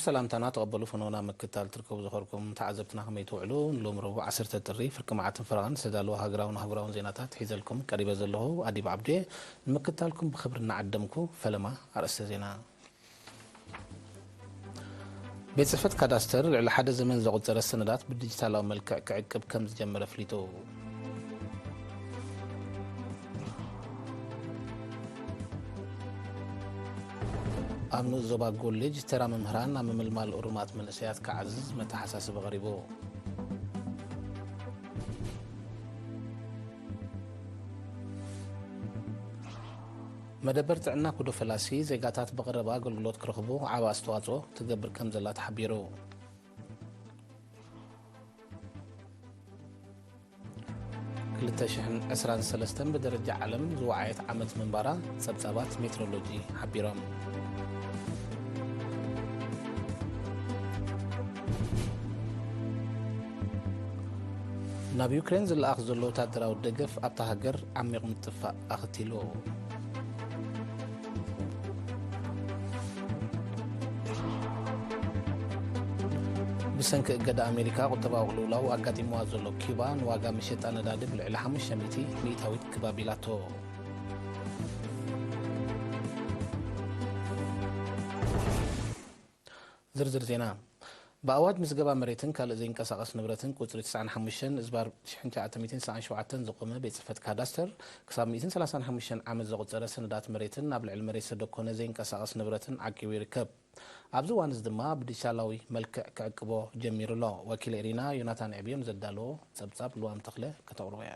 ሰላምታና ተቐበሉ። ፈነውና ምክታል ትርከቡ ዝኸርኩም ተዓዘብትና ከመይ ትውዕሉ? ንሎም ረቡዕ ዓሰርተ ጥሪ ፍርቂ መዓትን ፈረቓን ዝተዳለወ ሃገራውን ኣህጉራውን ዜናታት ሒዘልኩም ቀሪበ ዘለኹ ኣዲብ ዓብዴ። ንምክታልኩም ብኽብሪ እናዓደምኩ ፈለማ ኣርእስተ ዜና። ቤት ጽሕፈት ካዳስተር ልዕሊ ሓደ ዘመን ዘቑጸረ ሰነዳት ብዲጂታላዊ መልክዕ ክዕቅብ ከም ዝጀመረ ኣፍሊጡ። ኣብ ንኡስ ዞባ ጎልጅ ተራ መምህራን ኣብ ምምልማል እሩማት መንእሰያት ክዓዝዝ መተሓሳስቢ ቀሪቡ። መደበር ጥዕና ኩዶ ፈላሲ ዜጋታት ብቐረባ ኣገልግሎት ክረኽቡ ዓቢ ኣስተዋጽኦ ትገብር ከም ዘላ ተሓቢሩ። ክልተ ሽሕን ዕስራን ሰለስተን ብደረጃ ዓለም ዝወዓየት ዓመት ምንባራ ጸብጻባት ሜትሮሎጂ ሓቢሮም። ናብ ዩክሬን ዝለኣኽ ዘሎ ወታደራዊ ደገፍ ኣብታ ሃገር ዓሚቕ ምጥፋእ ኣኸቲሉ። ብሰንኪ እገዳ ኣሜሪካ ቁጠባዊ ቅልውላው ኣጋጢምዋ ዘሎ ኪዩባ ንዋጋ መሸጣ ነዳዲ ብልዕሊ ሓሙሽተ ሚእቲ ሚእታዊት ክብ ኣቢላቶ። ዝርዝር ዜና። ብኣዋጅ ምዝገባ መሬትን ካልእ ዘይንቀሳቐስ ንብረትን ቁጽሪ ትስዓን ሓሙሽተን እዝባር ሽሕን ትሽዓተ ሚእትን ትስዓን ሸውዓተን ዝቖመ ቤት ጽሕፈት ካዳስተር፣ ክሳብ ሚእትን ሰላሳን ሓሙሽተን ዓመት ዘቑጸረ ሰነዳት መሬትን ኣብ ልዕሊ መሬት ዝተደኮነ ዘይንቀሳቐስ ንብረትን ዓቂቡ ይርከብ። ኣብዚ እዋን እዚ ድማ ብዲጂታላዊ መልክዕ ክዕቅቦ ጀሚሩ ኣሎ። ወኪል ኤሪና ዮናታን ዕብዮ ንዘዳለዎ ጸብጻብ ልዋም ተኽለ ከተቕርቦ እያ።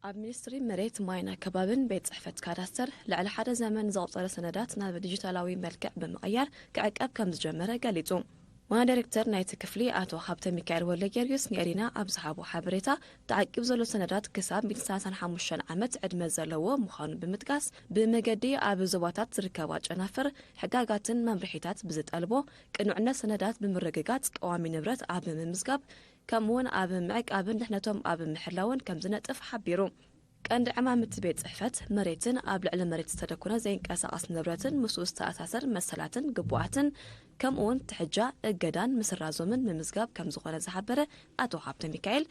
ኣብ ሚኒስትሪ መሬት፣ ማይን ኣከባብን ቤት ጽሕፈት ካዳስተር ልዕሊ ሓደ ዘመን ዘቑጸረ ሰነዳት ናብ ዲጂታላዊ መልክዕ ብምቕያር ክዕቀብ ከም ዝጀመረ ገሊጹ። ዋና ዳይሬክተር ናይቲ ክፍሊ ኣቶ ሃብተ ሚካኤል ወልደጊዮርጊስ ንኤሪና ኣብ ዝሃቦ ሓበሬታ፣ ተዓቂቡ ዘሎ ሰነዳት ክሳብ ሚእትን ሰላሳን ሓሙሽተን ዓመት ዕድመ ዘለዎ ምዃኑ ብምጥቃስ፣ ብመገዲ ኣብ ዞባታት ዝርከባ ጨናፍር ሕጋጋትን መምርሒታት ብዝጠልቦ ቅኑዕነት ሰነዳት ብምርግጋጽ ቀዋሚ ንብረት ኣብ ምምዝጋብ ከምኡውን ኣብ ምዕቃብን ድሕነቶም ኣብ ምሕላውን ከም ዝነጥፍ ሓቢሩ። ቀንዲ ዕማም እቲ ቤት ጽሕፈት፣ መሬትን ኣብ ልዕሊ መሬት ዝተደኮነ ዘይንቀሳቐስ ንብረትን ምስኡ ዝተኣሳሰር መሰላትን ግቡኣትን፣ ከምኡውን ትሕጃ፣ እገዳን ምስራዞምን ምምዝጋብ ከም ዝኾነ ዝሓበረ ኣቶ ሃብተ ሚካኤል፣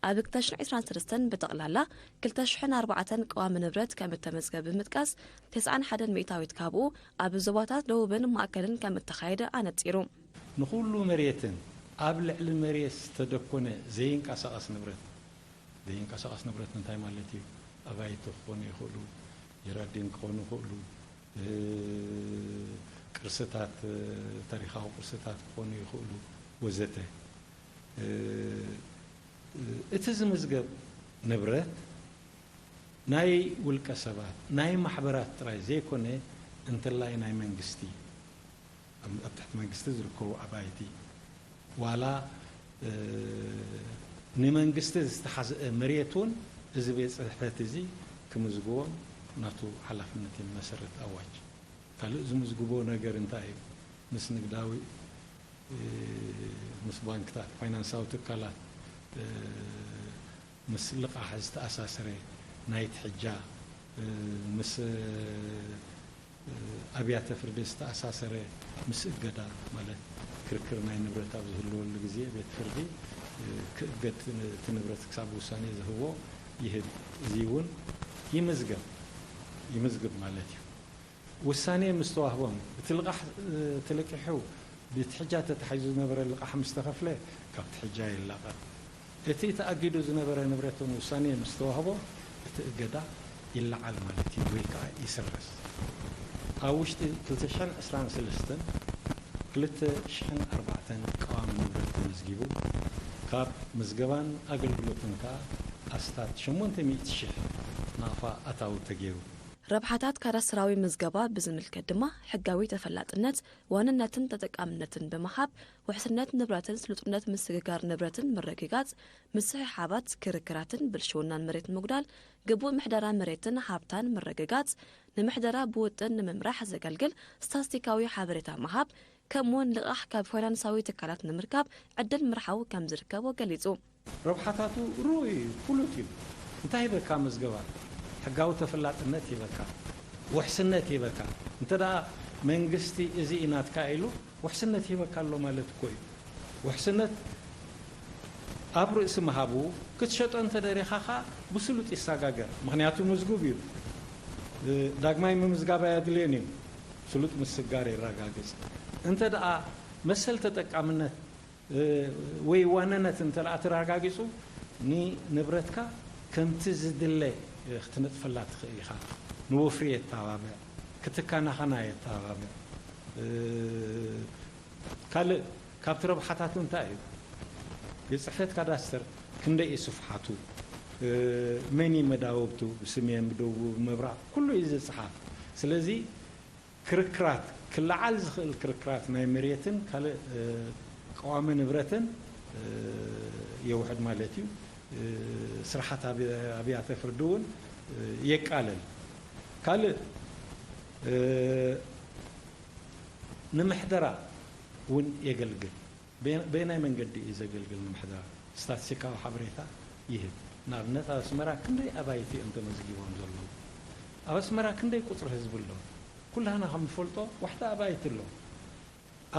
ኣብ ክልተ ሽሕን ዕስራን ሰለስተን ብጠቕላላ ክልተ ሽሕን ኣርባዕተን ቀዋሚ ንብረት ከም እተመዝገበ ብምጥቃስ፣ ተስዓን ሓደን ሚእታዊት ካብኡ ኣብ ዞባታት ደቡብን ማእከልን ከም እተኻየደ ኣነጺሩ። ንኹሉ መሬትን ኣብ ልዕሊ መሬት ዝተደኮነ ዘይንቀሳቐስ ንብረት፣ ዘይንቀሳቐስ ንብረት እንታይ ማለት እዩ? ኣባይቲ ክኾኑ ይኽእሉ፣ ጀራዲን ክኾኑ ይኽእሉ፣ እ፣ ቅርስታት፣ እ፣ ታሪኻዊ ቅርስታት ክኾኑ ይኽእሉ፣ ወዘተ። እ፣ እቲ ዝምዝገብ ንብረት ናይ ውልቀ ሰባት፣ ናይ ማሕበራት ጥራይ ዘይኮነ፣ እንተላይ ናይ መንግስቲ፣ ኣብ፣ ኣብ ትሕቲ መንግስቲ ዝርከቡ ኣባይቲ፣ ዋላ፣ እ፣ ንመንግስቲ ዝተሓዝአ መሬት እውን እዚ ቤት ጽሕፈት እዚ ክምዝግቦም ናቱ ሓላፍነት እዩ፣ መሰረት ኣዋጅ። ካልእ ዝምዝግቦ ነገር እንታይ እዩ? ምስ ንግዳዊ፣ እ፣ ምስ ባንክታት፣ ፋይናንሳዊ ትካላት፣ እ፣ ምስ ልቓሕ ዝተኣሳሰረ፣ ናይ ትሕጃ፣ እ፣ ምስ፣ እ፣ ኣብያተ ፍርዲ ዝተኣሳሰረ፣ ምስ እገዳ ማለት ክርክር ናይ ንብረት ኣብ ዝህልወሉ ግዜ ቤት ፍርዲ፣ እ፣ ክእገድ እቲ ንብረት ክሳብ ውሳኔ ዝህቦ ይህብ። እዚ እውን ይምዝገብ፣ ይምዝግብ ማለት እዩ። ውሳኔ ምስ ተዋህቦም፣ እቲ ልቓሕ፣ እ፣ ተለቂሑ፣ ብትሕጃ ተታሒዙ ዝነበረ ልቓሕ ምስ ተኸፍለ፣ ካብ ትሕጃ ይላቐቕ። እቲ ተኣጊዱ ዝነበረ ንብረት እውን ውሳኔ ምስ ተዋህቦ፣ እቲ እገዳ ይለዓል ማለት እዩ፣ ወይ ከዓ ይስረዝ። ኣብ ውሽጢ ክልተ ሽሕን ዕስራን ሰለስተን ክልተ ሽሕን ኣርባዕተን ቀዋሚ ንብረት ተመዝጊቡ፣ ካብ ምዝገባን ኣገልግሎትን ከዓ ኣስታት ሸሞንተ ሚእቲ ሽሕ ናቕፋ ኣታዊ ተገይሩ። ረብሓታት ካዳስተራዊ ምዝገባ ብዝምልከት ድማ፣ ሕጋዊ ተፈላጥነት፣ ዋንነትን ተጠቃምነትን ብምሃብ፣ ውሕስነት ንብረትን ስሉጥነት ምስግጋር ንብረትን ምርግጋጽ፣ ምስሕሓባት፣ ክርክራትን ብልሽውናን መሬት ምጉዳል፣ ግቡእ ምሕደራ መሬትን ሃብታን ምርግጋጽ፣ ንምሕደራ ብውጥን ንምምራሕ ዘገልግል ስታስቲካዊ ሓበሬታ ምሃብ፣ ከምኡውን ልቓሕ ካብ ፋይናንሳዊ ትካላት ንምርካብ ዕድል ምርሓው ከም ዝርከቦ ገሊጹ። ረብሓታቱ ርኡይ እዩ፣ ፍሉጥ እዩ። እንታይ ይበካ ምዝገባ? ሕጋዊ ተፈላጥነት ይበካ፣ ውሕስነት ይበካ። እንተ ደኣ መንግስቲ እዚ እዩ ናትካ ኢሉ ውሕስነት ይህበካ ኣሎ ማለት እኮ እዩ። ውሕስነት ኣብ ርእሲ ምሃቡ ክትሸጦ እንተደሪኻ ኸዓ ብስሉጥ ይሰጋገር። ምኽንያቱ ምዝጉብ እዩ። እ፣ ዳግማይ ምምዝጋብ ኣየድልዮን እዩ። ስሉጥ ምስጋር የረጋግጽ። እንተ ደኣ መሰል ተጠቃምነት፣ እ፣ ወይ ዋንነት እንተ ደኣ ተረጋጊጹ ንንብረትካ ከምቲ ዝድለ ክትነጥፈላ ትኽእል ኢኻ። ንወፍሪ የተባብዕ፣ ክትከናኸና የተባብዕ። እ፣ ካልእ ካብቲ ረብሓታቱ እንታይ እዩ? ቤት ጽሕፈት ካዳስተር ክንደይ እዩ ስፍሓቱ? እ፣ መን እዩ መዳውብቱ? ብስሜን፣ ብደቡብ፣ ብመብራቕ ኩሉ እዩ ዝጽሓፍ። ስለዚ ክርክራት፣ ክለዓል ዝኽእል ክርክራት ናይ መሬትን ካልእ፣ እ፣ ቀዋሚ ንብረትን፣ እ፣ የውሕድ ማለት እዩ። እ፣ ስራሓት ኣብ-፣ ኣብያተ ፍርዲ እውን፣ እ፣ የቃልል። ካልእ፣ እ፣ ንምሕደራ እውን የገልግል። በየ-፣ በየናይ መንገዲ እዩ ዘገልግል ንምሕደራ? ስታትስቲካዊ ሓበሬታ ይህብ። ንኣብነት ኣብ ኣስመራ ክንደይ ኣባይቲ እዮም ተመዝጊቦም ዘለዉ? ኣብ ኣስመራ ክንደይ ቁጽሪ ህዝቢ ኣሎ? ኩላህና ከም ንፈልጦ ዋሕዲ ኣባይቲ ኣሎ።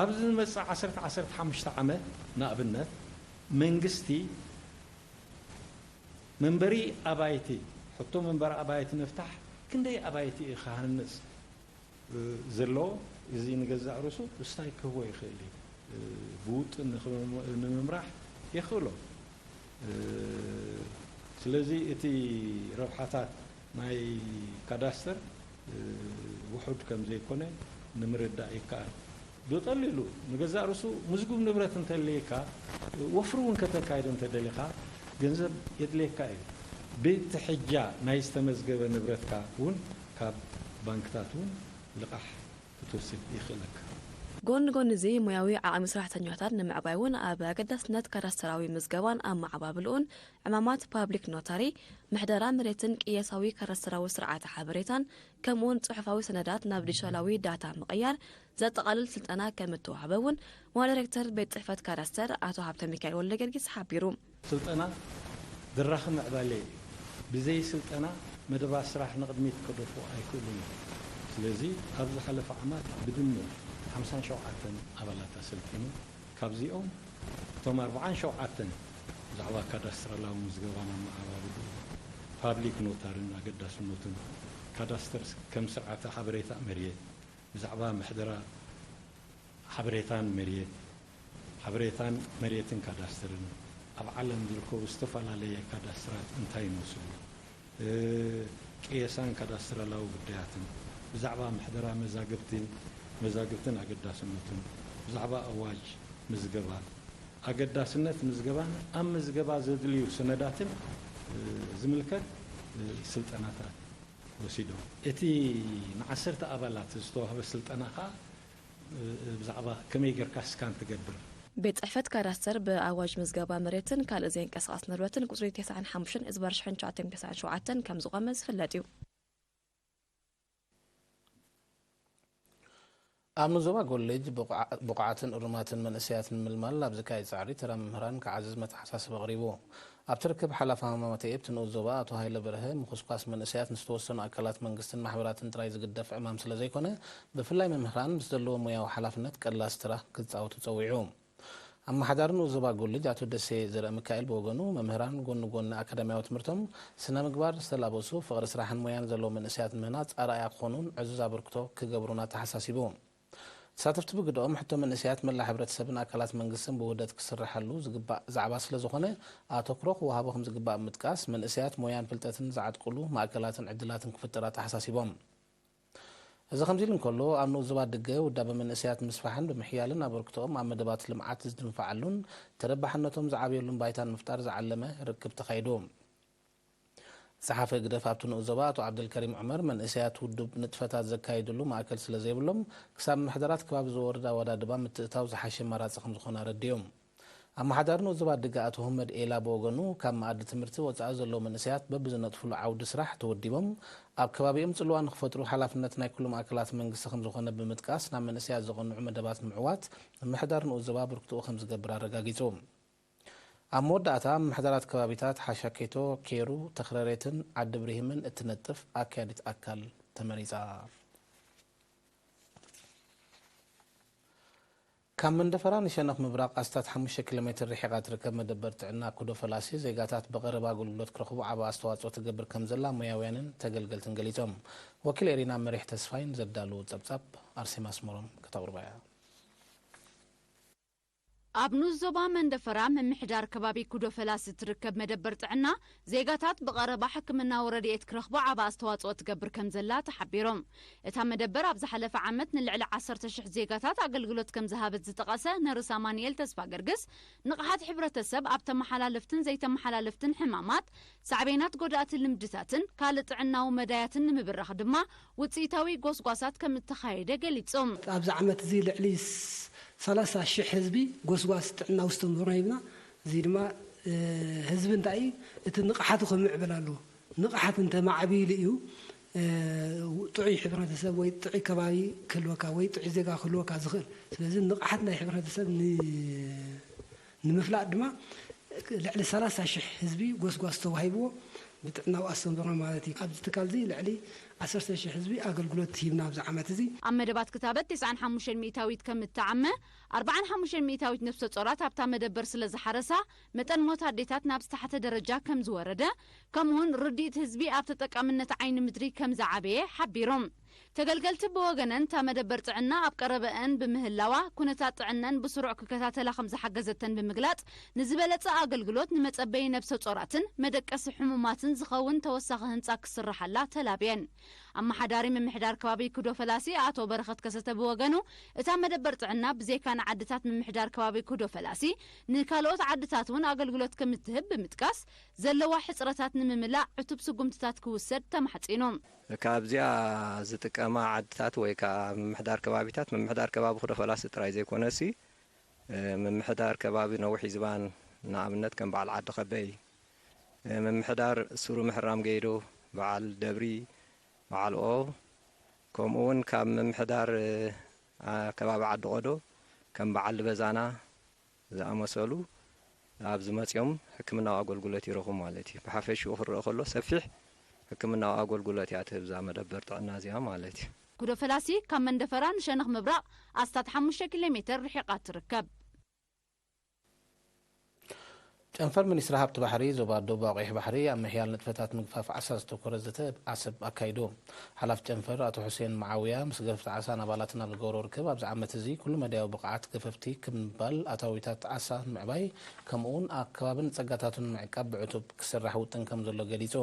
ኣብዚ ዝመጽእ ዓሰርተ ዓሰርተ ሓሙሽተ ዓመት ንኣብነት መንግስቲ መንበሪ ኣባይቲ፣ ሕቶ መንበሪ ኣባይቲ ንፍታሕ፣ ክንደይ ኣባይቲ እዩ ክሃንጽ ዘሎ? እዚ ንገዛእ ርእሱ እስታይ ክህቦ ይኽእል እዩ። ብውጥን ንኽም-፣ ንምምራሕ የኽእሎ። ስለዚ እቲ ረብሓታት ናይ ካዳስተር ውሑድ ከም ዘይኮነ ንምርዳእ ይከኣል። ብቐሊሉ ንገዛእ ርእሱ ምዝጉብ ንብረት እንተልየካ፣ ወፍሪ እውን ከተካይድ እንተደሊኻ ገንዘብ የድልየካ እዩ። ብትሕጃ ናይ ዝተመዝገበ ንብረትካ እውን ካብ ባንክታት እውን ልቓሕ ክትወስድ የኽእለካ። ጎኒ ጎኒ እዚ ሞያዊ ዓቕሚ ሰራሕተኛታት ንምዕባይ እውን ኣብ ኣገዳስነት ካዳስተራዊ ምዝገባን ኣመዓባብልኡን ዕማማት ፓብሊክ ኖታሪ፣ ምሕደራ መሬትን ቅየሳዊ ካዳስተራዊ ስርዓተ ሓበሬታን ከምኡውን ጽሑፋዊ ሰነዳት ናብ ዲጂታላዊ ዳታ ምቕያር ዘጠቓልል ስልጠና ከም እተዋህበ እውን ዋና ዳይሬክተር ቤት ጽሕፈት ካዳስተር ኣቶ ሃብተ ሚካኤል ወልደ ጊዮርጊስ ሓቢሩ። ስልጠና ድራኺ ምዕባለ እዩ። ብዘይ ስልጠና መደባት ስራሕ ንቕድሚት ክገድፉ ኣይክእሉን እዮም። ስለዚ ኣብ ዝሓለፈ ዓመት ብድምር ሓምሳን ሸውዓተን ኣባላት ኣሰልጢኑ። ካብዚኦም እቶም ኣርባዓን ሸውዓተን ብዛዕባ ካዳስትራላዊ ምዝገባን ኣመዓባብልኡ፣ ፓብሊክ ኖታርን ኣገዳስነቱን፣ ካዳስተር ከም ስርዓተ ሓበሬታ መሬት፣ ብዛዕባ ምሕደራ ሓበሬታን መሬት፣ ሓበሬታን መሬትን ካዳስተርን፣ ኣብ ዓለም ዝርከቡ ዝተፈላለየ ካዳስተራት እንታይ ይመስሉ፣ እ፣ ቅየሳን ካዳስተራላዊ ጉዳያትን፣ ብዛዕባ ምሕደራ መዛግብትን፣ መዛግብትን ኣገዳስነቱን፣ ብዛዕባ ኣዋጅ ምዝገባ፣ ኣገዳስነት ምዝገባን ኣብ ምዝገባ ዘድልዩ ሰነዳትን፣ እ፣ ዝምልከት፣ እ፣ ስልጠናታት ወሲዶም። እቲ ንዓሰርተ ኣባላት ዝተዋህበ ስልጠና ከኣ፣ እ፣ ብዛዕባ ከመይ ጌርካ ስካን ትገብር። ቤት ጽሕፈት ካዳስተር ብኣዋጅ ምዝገባ መሬትን ካልእ ዘየንቀሳቐስ ንብረትን ቁጽሪ ተስዓን ሓሙሽተን እዝባር ሽሕን ትሽዓተን ሚእትን ተስዓን ሸውዓተን ከም ዝቖመ ዝፍለጥ እዩ። ኣብ ንዞባ ኮሌጅ ብቑዓ-፣ ብቑዓትን እሩማትን መንእሰያት ንምልማል ኣብ ዝካየድ ጻዕሪ ተራ መምህራን ክዓዝዝ መተሓሳስቢ ኣቕሪቡ። ኣብቲ ርክብ ሓላፊ ሃማማተኤ ኣብቲ ንኡስ ዞባ ኣቶ ሃይለ በርሀ፣ ምኹስኳስ መንእሰያት ንዝተወሰኑ ኣካላት መንግስትን ማሕበራትን ጥራይ ዝግደፍ ዕማም ስለ ዘይኮነ፣ ብፍላይ መምህራን ምስ ዘለዎም ሞያዊ ሓላፍነት ቀላሲ ተራ ክጻወቱ ጸዊዑ። ኣመሓዳሪ ንኡስ ዞባ ኮሌጅ ኣቶ ደሴ ዘርአሚካኤል ብወገኑ፣ መምህራን ጎኒ ጎኒ ኣካዳሚያዊ ትምህርቶም ስነ ምግባር ዝተላበሱ፣ ፍቕሪ ስራሕን ሞያን ዘለዎም መንእሰያት ምህናጽ ኣርኣያ ክኾኑን ዕዙዝ ኣበርክቶ ክገብሩን ኣተሓሳሲቡ። ተሳተፍቲ ብግደኦም፣ ሕቶ መንእሰያት መላእ ሕብረተሰብን ኣካላት መንግስትን ብውህደት ክስርሓሉ ዝግባእ ዛዕባ ስለ ዝኾነ፣ ኣተኩሮ ክወሃቦ ከም ዝግባእ ብምጥቃስ፣ መንእሰያት ሞያን ፍልጠትን ዝዓጥቁሉ ማእከላትን ዕድላትን ክፍጠር ኣተሓሳሲቦም። እዚ ከምዚ ኢሉ እንከሎ፣ ኣብ ንኡስ ዞባ ድገ ውዳበ መንእሰያት ምስፋሕን ብምሕያልን ኣበርክቶኦም ኣብ መደባት ልምዓት ዝድንፍዓሉን ተረባሕነቶም ዝዓብየሉን ባይታ ንምፍጣር ዝዓለመ ርክብ ተኻይዱ። ጸሓፊ ህግደፍ ኣብቲ ንኡስ ዞባ ኣቶ ዓብደልከሪም ዑመር፣ መንእሰያት ውዱብ ንጥፈታት ዘካይድሉ ማእከል ስለ ዘይብሎም፣ ክሳብ ምሕደራት ከባቢ ዝወርድ ኣወዳድባ ምትእትታው ዝሓሸ ኣማራጺ ከም ዝኾነ ኣረዲኦም። ኣመሓዳሪ ንኡስ ዞባ ድገ ኣቶ ሁመድ ኤላ ብወገኑ፣ ካብ መኣዲ ትምህርቲ ወጻኢ ዘለዉ መንእሰያት በብዝነጥፉሉ ዓውዲ ስራሕ ተወዲቦም፣ ኣብ ከባቢኦም ጽልዋ ንክፈጥሩ ሓላፍነት ናይ ኩሎም ኣካላት መንግስቲ ከም ዝኾነ ብምጥቃስ፣ ናብ መንእሰያት ዘቐንዑ መደባት ንምዕዋት ምምሕዳር ንኡስ ዞባ ኣበርክትኡ ከም ዝገብር ኣረጋጊጹ። ኣብ መወዳእታ፣ ምምሕዳራት ከባቢታት ሓሻኬቶ፣ ኬሩ፣ ተኽረሬትን ዓዲ ብርሂምን እትነጥፍ ኣካያዲት ኣካል ተመሪጻ። ካብ መንደፈራ ንሸነኽ ምብራቕ ኣስታት ሓሙሽተ ኪሎ ሜትር ርሒቓ ትርከብ መደበር ጥዕና ኩዶ ፈላሲ፣ ዜጋታት ብቐረባ ኣገልግሎት ክረኽቡ ዓቢ ኣስተዋጽኦ ትገብር ከም ዘላ ሞያውያንን ተገልገልትን ገሊጾም። ወኪል ኤሪና መሪሕ ተስፋይን ዘዳለዎ ጸብጻብ ኣርሴማ ኣስመሮም ከተቕርባ እያ። ኣብ ንኡስ ዞባ መንደፈራ ምምሕዳር ከባቢ ኩዶ ፈላሲ እትርከብ መደበር ጥዕና፣ ዜጋታት ብቐረባ ሕክምናዊ ረድኤት ክረኽቡ ዓቢ ኣስተዋጽኦ ትገብር ከም ዘላ ተሓቢሩ። እታ መደበር ኣብ ዝሓለፈ ዓመት ንልዕሊ ዓሰርተ ሽሕ ዜጋታት ኣገልግሎት ከም ዝሃበት ዝጠቐሰ ነርስ ኣማኑኤል ተስፋገርግስ፣ ንቕሓት ሕብረተሰብ ኣብ ተመሓላለፍትን ዘይተመሓላለፍትን ሕማማት፣ ሳዕቤናት ጎዳእቲ ልምድታትን ካልእ ጥዕናዊ መዳያትን ንምብራኽ ድማ ውጽኢታዊ ጎስጓሳት ከም እተኻየደ ገሊጹ። ኣብዚ ዓመት እዚ ልዕሊ ስ-፣ ሰላሳ ሽሕ ህዝቢ ጎስጓስ ጥዕናዊ ኣስተምህሮ ሂብና። እዚ ድማ፣ እ፣ ህዝቢ እንታይ እዩ፣ እቲ ንቕሓቱ ከምዕብል ኣለዎ። ንቕሓት እንተ ማዕቢሉ እዩ፣ እ፣ ጥዑይ ሕብረተሰብ ወይ ጥዑይ ከባቢ ክህልወካ ወይ ጥዑይ ዜጋ ክህልወካ ዝኽእል። ስለዚ ንቕሓት ናይ ሕብረተሰብ ን-፣ ንምፍላጥ ድማ ልዕሊ ሰላሳ ሽሕ ህዝቢ ጎስጓስ ተዋሂብዎ ብጥዕናዊ ኣስተምህሮ ማለት እዩ። ኣብዚ ትካል እዚ ልዕሊ ዓሰርተ ሽሕ ህዝቢ ኣገልግሎት ሂብና ኣብዚ ዓመት እዚ። ኣብ መደባት ክታበት ተስዓን ሓሙሽተን ሚእታዊት ከም እተዓመ፣ ኣርባዓን ሓሙሽተን ሚእታዊት ነፍሰ ጾራት ኣብታ መደበር ስለ ዝሓረሳ፣ መጠን ሞት ኣዴታት ናብ ዝተሓተ ደረጃ ከም ዝወረደ፣ ከምኡውን ርድኢት ህዝቢ ኣብ ተጠቃምነት ዓይኒ ምድሪ ከም ዝዓበየ ሓቢሮም። ተገልገልቲ ብወገነን እታ መደበር ጥዕና ኣብ ቀረበአን ብምህላዋ፣ ኩነታት ጥዕነን ብስሩዕ ክከታተላ ከም ዝሓገዘተን ብምግላጽ፣ ንዝበለጸ ኣገልግሎት ንመጸበዪ ነብሰ ጾራትን መደቀሲ ሕሙማትን ዝኸውን ተወሳኺ ህንጻ ክስርሓላ ተላብየን። ኣመሓዳሪ ምምሕዳር ከባቢ ኩዶ ፈላሲ ኣቶ በረኸት ከሰተ ብወገኑ፣ እታ መደበር ጥዕና ብዘይካ ንዓድታት ምምሕዳር ከባቢ ኩዶ ፈላሲ፣ ንካልኦት ዓድታት እውን ኣገልግሎት ከም እትህብ ብምጥቃስ፣ ዘለዋ ሕጽረታት ንምምላእ ዕቱብ ስጉምትታት ክውሰድ ተማሕጺኑ። ካብዚኣ ዝጥቀማ ዓድታት ወይ ከዓ ምምሕዳር ከባቢታት፣ ምምሕዳር ከባቢ ኩዶ ፈላሲ ጥራይ ዘይኮነሲ፣ እ፣ ምምሕዳር ከባቢ ነዊሕ ዝባን፣ ንኣብነት ከም በዓል ዓዲ ከበይ፣ እ፣ ምምሕዳር ሱሩ ምሕራም ገይዶ፣ በዓል ደብሪ፣ በዓል ኦብ፣ ከምኡ እውን ካብ ምምሕዳር፣ እ፣ ኣ-፣ ከባቢ ዓዲ ቆዶ ከም በዓል በዛና ዝኣመሰሉ ኣብዚ መጺኦም ሕክምናዊ ኣገልግሎት ይረኽቡ ማለት እዩ። ብሓፈሽኡ ክረአ ከሎ ሰፊሕ ሕክምናዊ ኣገልግሎት እያ ትህብ እዛ መደበር ጥዕና እዚኣ ማለት እዩ። ኩዶ ፈላሲ ካብ መንደፈራ ንሸነኽ ምብራቕ ኣስታት ሓሙሽተ ኪሎ ሜትር ርሒቓ ትርከብ። ጨንፈር ሚኒስትሪ ሃብቲ ባሕሪ ዞባ ደቡባዊ ቀይሕ ባሕሪ ኣብ ምሕያል ንጥፈታት ምግፋፍ ዓሳ ዘተኮረ ዘተ ኣብ ዓሰብ ኣካይዱ። ሓላፊ ጨንፈር ኣቶ ሑሴን መዓውያ ምስ ገፈፍቲ ዓሳን ኣባላትን ኣብ ዝገበሮ ርክብ፣ ኣብዚ ዓመት እዚ ኩሉ መዳያዊ ብቕዓት ገፈፍቲ ክብ ምባል፣ ኣታዊታት ዓሳ ንምዕባይ፣ ከምኡውን ኣከባብን ጸጋታቱን ንምዕቃብ ብዕቱብ ክስራሕ ውጥን ከም ዘሎ ገሊጹ።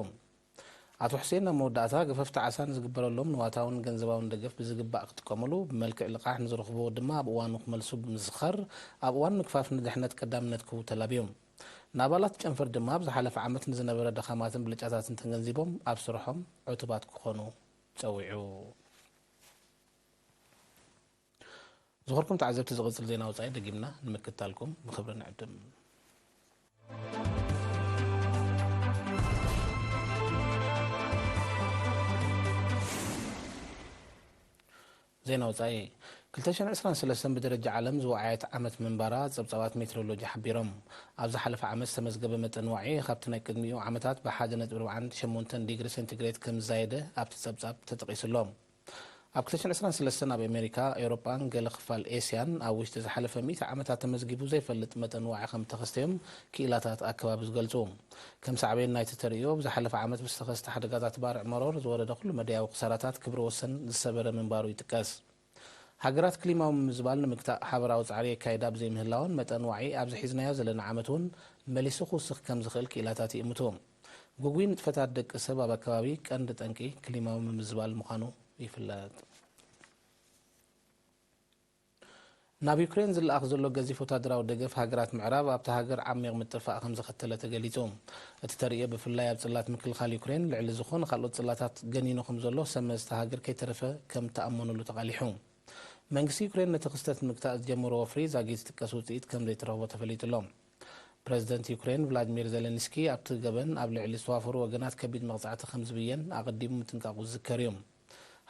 ኣቶ ሑሴን ኣብ መወዳእታ፣ ገፈፍቲ ዓሳ ንዝግበረሎም ንዋታውን ገንዘባውን ደገፍ ብዝግባእ ክጥቀሙሉ፣ ብመልክዕ ልቓሕ ንዝረኽብዎ ድማ ኣብ እዋኑ ክመልሱ ብምዝኻር፣ ኣብ እዋን ምግፋፍ ንድሕነት ቀዳምነት ክህቡ ተላብዮም። ንኣባላት ጨንፈር ድማ ኣብ ዝሓለፈ ዓመት ንዝነበረ ድኻማትን ብልጫታትን ተገንዚቦም ኣብ ስርሖም ዕቱባት ክኾኑ ጸዊዑ። ዝኸበርኩም ተዓዘብቲ፣ ዝቕጽል ዜና ወጻኢ ደጊምና ንምክትታልኩም ብኽብሪ ንዕድም። ዜና ወጻኢ። ክልተ ሽሕን ዕስራን ሰለስተን ብደረጃ ዓለም ዝወዓየት ዓመት ምንባራ ጸብጻባት ሜትሮሎጂ ሓቢሮም። ኣብ ዝሓለፈ ዓመት ዝተመዝገበ መጠን ዋዒ ካብቲ ናይ ቅድሚኡ ዓመታት ብሓደ ነጥቢ ኣርባዓን ሸሞንተን ዲግሪ ሴንቲግሬድ ከም ዝዛየደ ኣብቲ ጸብጻብ ተጠቒሱ ኣሎ። ኣብ ክልተ ሽሕን ዕስራን ሰለስተን ኣብ ኣሜሪካ፣ ኤውሮጳን ገለ ክፋል ኤስያን ኣብ ውሽጢ ዝሓለፈ ሚእቲ ዓመታት ተመዝጊቡ ዘይፈልጥ መጠን ዋዒ ከም እተኸስተዮም ክኢላታት ኣከባቢ ዝገልጹ። ከም ሳዕቤን ናይቲ ተርእዮ፣ ብዝሓለፈ ዓመት ብዝተኸስተ ሓደጋታት ባርዕ መሮር ዝወረደ ኩሉ መደያዊ ክሳራታት ክብሪ ወሰን ዝሰበረ ምንባሩ ይጥቀስ። ሃገራት ክሊማዊ ምምዝባል ንምግታእ ሓበራዊ ጻዕሪ የካይዳ ብዘይምህላወን፣ መጠን ዋዒ ኣብዚ ሒዝናዮ ዘለና ዓመት እውን መሊሱ ክውስኽ ከም ዝኽእል ክኢላታት ይእምቱ። ግጉይ ንጥፈታት ደቂ ሰብ ኣብ ኣከባቢ ቀንዲ ጠንቂ ክሊማዊ ምምዝባል ምዃኑ ይፍለጥ። ናብ ዩክሬን ዝለኣኽ ዘሎ ገዚፍ ወታደራዊ ደገፍ ሃገራት ምዕራብ ኣብታ ሃገር ዓሚቕ ምጥፍፋእ ከም ዘኸተለ ተገሊጹ። እቲ ተርእዮ ብፍላይ ኣብ ጽላት ምክልኻል ዩክሬን ልዕሊ ዝኾነ ካልኦት ጽላታት ገኒኑ ከም ዘሎ ሰብ መዚ እታ ሃገር ከይተረፈ ከም ተኣመኑሉ ተቓሊሑ። መንግስቲ ዩክሬን ነቲ ክስተት ንምግታእ ዝጀመሮ ወፍሪ ዛጊት ዝጥቀስ ውጽኢት ከም ዘይተረኽቦ ተፈሊጡ ኣሎ። ፕረዚደንት ዩክሬን ቭላድሚር ዜለንስኪ ኣብቲ ገበን ኣብ ልዕሊ ዝተዋፈሩ ወገናት ከቢድ መቕጻዕቲ ከም ዝብየን ኣቐዲሙ ምጥንቃቑ ዝዝከር እዩ።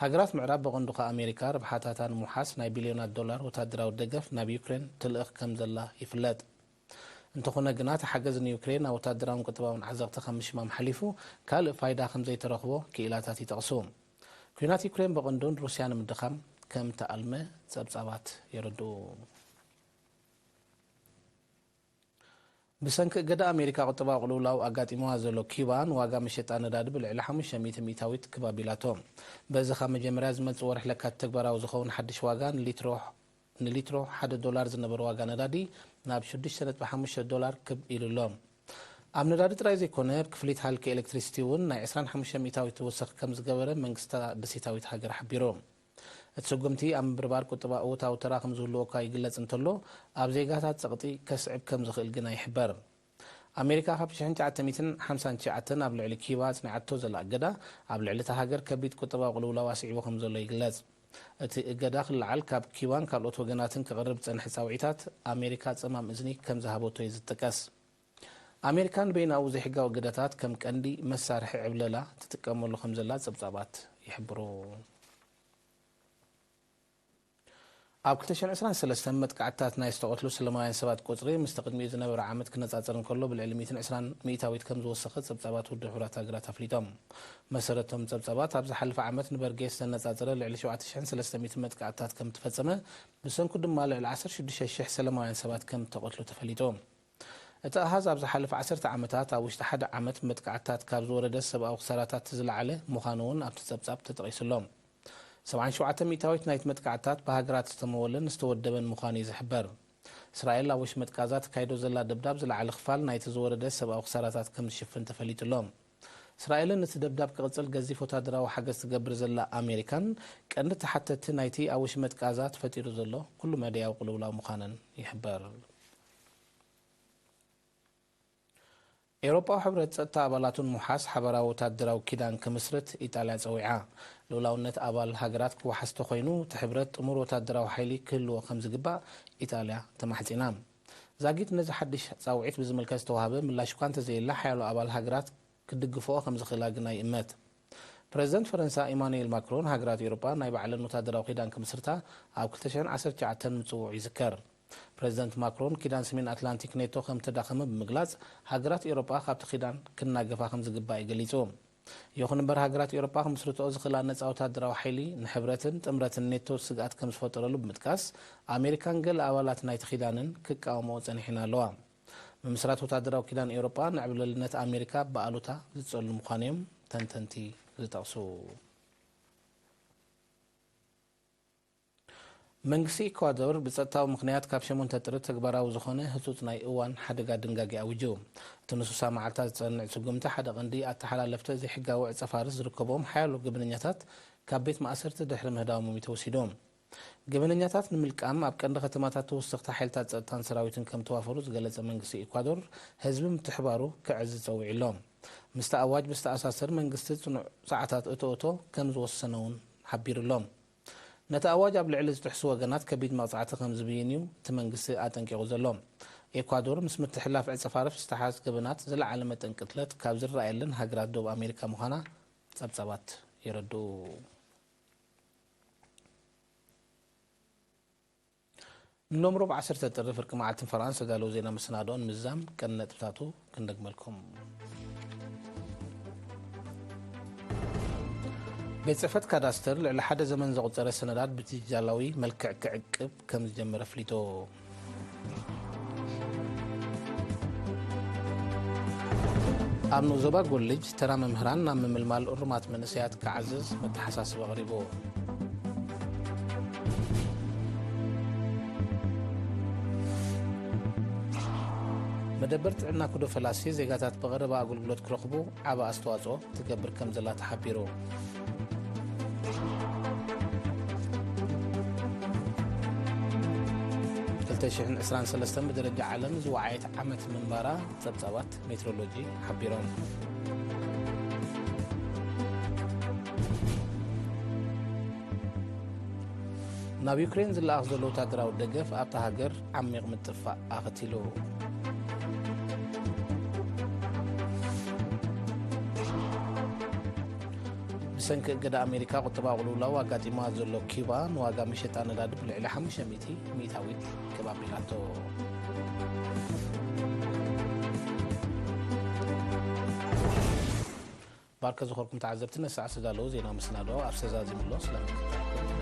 ሃገራት ምዕራብ ብቐንዱ ከኣ ኣሜሪካ ርብሓታታ ንምውሓስ ናይ ቢልዮናት ዶላር ወታደራዊ ደገፍ ናብ ዩክሬን ትልእኽ ከም ዘላ ይፍለጥ። እንተኾነ ግና እቲ ሓገዝ ንዩክሬን ኣብ ወታደራውን ቁጠባውን ዓዘቕቲ ካብ ምሽማም ሓሊፉ ካልእ ፋይዳ ከም ዘይተረኽቦ ክኢላታት ይጠቕሱ። ኲናት ዩክሬን ብቐንዱ ንሩስያ ንምድኻም ከም ተኣልመ ጸብጻባት የረድኡ። ብሰንኪ እገዳ ኣሜሪካ ቁጠባዊ ቅልውላው ኣጋጢምዋ ዘሎ ኪባ ንዋጋ መሸጣ ነዳዲ ብልዕሊ ሓሙሽተ ሚእቲ ሚእታዊት ክብ ኣቢላቶ። በዚ ካብ መጀመርያ ዝመጽእ ወርሒ ለካቲት ተግባራዊ ዝኸውን ሓድሽ ዋጋ ንሊትሮ ንሊትሮ ሓደ ዶላር ዝነበረ ዋጋ ነዳዲ ናብ ሽዱሽተ ነጥቢ ሓሙሽተ ዶላር ክብ ኢሉ ኣሎ። ኣብ ነዳዲ ጥራይ ዘይኮነ፣ ኣብ ክፍሊት ሃልኪ ኤሌክትሪሲቲ እውን ናይ ዕስራን ሓሙሽተ ሚእታዊት ተወሰኺ ከም ዝገበረ መንግስታ ደሴታዊት ሃገር ሓቢሩ። እቲ ስጉምቲ ኣብ ምብርባር ቁጠባ እወታዊ ተራ ከም ዝህልዎ እኳ ይግለጽ እንተሎ፣ ኣብ ዜጋታት ጸቕጢ ከስዕብ ከም ዝኽእል ግና ይሕበር። ኣሜሪካ ካብ ሽሕን ትሽዓተ ሚእትን ሓምሳን ትሽዓተን ኣብ ልዕሊ ኪባ ኣጽኒዓቶ ዘላ እገዳ፣ ኣብ ልዕሊ እታ ሃገር ከቢድ ቁጠባዊ ቅልውላው ኣስዒቡ ከም ዘሎ ይግለጽ። እቲ እገዳ ክለዓል ካብ ኪባን ካልኦት ወገናትን ክቐርብ ዝጸንሐ ጻውዒታት ኣሜሪካ ጸማም እዝኒ ከም ዝሃበቶ እዩ ዝጥቀስ። ኣሜሪካ ንበይናዊ ዘይሕጋዊ እገዳታት ከም ቀንዲ መሳርሒ ዕብለላ ትጥቀመሉ ከም ዘላ ጸብጻባት ይሕብሩ። ኣብ ክልተ ሽሕን ዕስራን ሰለስተን መጥቃዕትታት ናይ ዝተቐትሉ ሰላማውያን ሰባት ቁጽሪ ምስቲ ቅድሚኡ ዝነበረ ዓመት ክነጻጸር እንከሎ ብልዕሊ ሚእትን ዕስራን ሚእታዊት ከም ዝወሰኸ ጸብጻባት ውድብ ሕቡራት ሃገራት ኣፍሊጦም። መሰረቶም ጸብጻባት ኣብ ዝሓለፈ ዓመት ንበርጌስ ዘነጻጸረ ልዕሊ ሸውዓተ ሽሕን ሰለስተ ሚእትን መጥቃዕትታት ከም እተፈጸመ፣ ብሰንኩ ድማ ልዕሊ ዓሰርተ ሽዱሽተ ሽሕ ሰላማውያን ሰባት ከም እተቐትሉ ተፈሊጡ። እቲ ኣሃዝ ኣብ ዝሓለፈ ዓሰርተ ዓመታት ኣብ ውሽጢ ሓደ ዓመት መጥቃዕትታት ካብ ዝወረደ ሰብኣዊ ክሳራታት እቲ ዝለዓለ ምዃኑ እውን ኣብቲ ጸብጻብ ተጠቒሱ ኣሎ። ሰብዓን ሸውዓተ ሚእታዊት ናይቲ መጥቃዕትታት ብሃገራት ዝተመወለን ዝተወደበን ምዃኑ እዩ ዝሕበር። እስራኤል ኣብ ወሽመጥ ጋዛ ተካይዶ ዘላ ደብዳብ ዝለዓለ ክፋል ናይቲ ዝወረደ ሰብኣዊ ክሳራታት ከም ዝሽፍን ተፈሊጡ ኣሎ። እስራኤልን እቲ ደብዳብ ክቕጽል ገዚፍ ወታደራዊ ሓገዝ ትገብር ዘላ ኣሜሪካን ቀንዲ ተሓተትቲ ናይቲ ኣብ ወሽመጥ ጋዛ ተፈጢሩ ዘሎ ኩሉ መዳያዊ ቅልውላው ምዃነን ይሕበር። ኤውሮጳዊ ሕብረት ጸጥታ ኣባላቱን ምውሓስ ሓበራዊ ወታደራዊ ኪዳን ክምስርት ኢጣልያ ጸዊዓ። ልኡላውነት ኣባል ሃገራት ክወሓስ ተኾይኑ፣ እቲ ሕብረት ጥሙር ወታደራዊ ሓይሊ ክህልዎ ከም ዝግባእ ኢጣልያ ተማሕጺና። ዛጊት ነዚ ሓድሽ ጻውዒት ብዝምልከት ዝተዋህበ ምላሽ እኳ እንተዘየለ፣ ሓያሎ ኣባል ሃገራት ክድግፍኦ ከም ዝኽእላ ግና ይእመት። ፕረዚደንት ፈረንሳ ኢማኑኤል ማክሮን፣ ሃገራት ኤውሮጳ ናይ ባዕለን ወታደራዊ ኪዳን ክምስርታ ኣብ ክልተ ሽሕን ዓሰርተ ትሽዓተን ምጽውዑ ይዝከር። ፕረዚደንት ማክሮን፣ ኪዳን ሰሜን ኣትላንቲክ ኔቶ ከም ተዳኸመ ብምግላጽ፣ ሃገራት ኤውሮጳ ካብቲ ኪዳን ክናገፋ ከም ዝግባእ እዩ ገሊጹ። ይኹን እምበር፣ ሃገራት ኤውሮጳ ክምስርትኦ ዝኽእላ ነጻ ወታደራዊ ሓይሊ ንሕብረትን ጥምረትን ኔቶ ስግኣት ከም ዝፈጠረሉ ብምጥቃስ፣ ኣሜሪካን ገለ ኣባላት ናይቲ ኪዳንን ክቃወምኦ ጸኒሐን ኣለዋ። ምምስራት ወታደራዊ ኪዳን ኤውሮጳ ንዕብለልነት ኣሜሪካ ብኣሉታ ዝጸሉ ምዃኑ እዮም ተንተንቲ ዝጠቕሱ። መንግስቲ ኢኳዶር ብጸጥታዊ ምኽንያት ካብ ሸሞንተ ጥሪ ተግባራዊ ዝኾነ ህጹጽ ናይ እዋን ሓደጋ ድንጋጌ ኣዊጁ። እቲ ንስሳ መዓልታት ዝጸንዕ ስጉምቲ ሓደ ቀንዲ ኣተሓላለፍቲ ዘይሕጋዊ ዕጸ ፋርስ ዝርከብዎም ሓያሎ ገበነኛታት ካብ ቤት ማእሰርቲ ድሕሪ ምህዳሞም እዩ ተወሲዱ። ገበነኛታት ንምልቃም ኣብ ቀንዲ ከተማታት ተወሰኽቲ ሓይልታት ጸጥታን ሰራዊትን ከም ተዋፈሩ ዝገለጸ መንግስቲ ኢኳዶር፣ ህዝቢ ምትሕባሩ ክዕዝዝ ጸዊዑ ኣሎ። ምስቲ ኣዋጅ ብዝተኣሳሰር መንግስቲ ጽኑዕ ሰዓታት እቶ እቶ ከም ዝወሰነ እውን ሓቢሩ ኣሎ። ነቲ ኣዋጅ ኣብ ልዕሊ ዝጥሕሱ ወገናት ከቢድ መቕጻዕቲ ከም ዝብይን እዩ እቲ መንግስቲ ኣጠንቂቑ ዘሎ። ኤኳዶር ምስ ምትሕልላፍ ዕጸ ፋርስ ዝተሓዝ ገበናት ዝለዓለ መጠን ቅትለት ካብ ዝረኣየለን ሃገራት ደቡብ ኣሜሪካ ምዃና ጸብጻባት የረድኡ። ንሎም ሮብ ዓሰርተ ጥሪ ፍርቂ መዓልትን ፈረቓን ዝተዳለዉ ዜና መሰናድኦን ምዝዛም ቀንዲ ነጥብታቱ ክንደግመልኩም። ቤት ጽሕፈት ካዳስተር ልዕሊ ሓደ ዘመን ዘቑጸረ ሰነዳት ብዲጂታላዊ መልክዕ ክዕቅብ ከም ዝጀመረ ኣፍሊጡ። ኣብ ንኡስ ዞባ ጎልጅ ተራ መምህራን ናብ ምምልማል እሩማት መንእሰያት ክዓዝዝ መተሓሳስቢ ኣቕሪቡ። መደበር ጥዕና ኩዶ ፈላሲ ዜጋታት ብቐረባ ኣገልግሎት ክረኽቡ ዓቢ ኣስተዋጽኦ ትገብር ከም ዘላ ተሓቢሩ። ክልተ ሽሕን ዕስራን ሰለስተን ብደረጃ ዓለም ዝወዓየት ዓመት ምንባራ ጸብጻባት ሜትሮሎጂ ሓቢሮም። ናብ ዩክሬን ዝለኣኽ ዘሎ ወታደራዊ ደገፍ ኣብታ ሃገር ዓሚቕ ምጥፋእ ኣኸቲሉ። ብሰንኪ እገዳ ኣሜሪካ ቁጠባዊ ቅልውላው ኣጋጢምዋ ዘሎ ኪባ ንዋጋ መሸጣ ነዳዲ ብልዕሊ ሓሙሽተ ሚእቲ ሚእታዊት ክብ ኣቢላቶ። ባርከ ዝኾርኩም ተዓዘብቲ፣ ነሳዕ ዝተዳለዉ ዜና መሰናድኦ ኣብ ሰዛዚምሎ ስለምክትታልኩም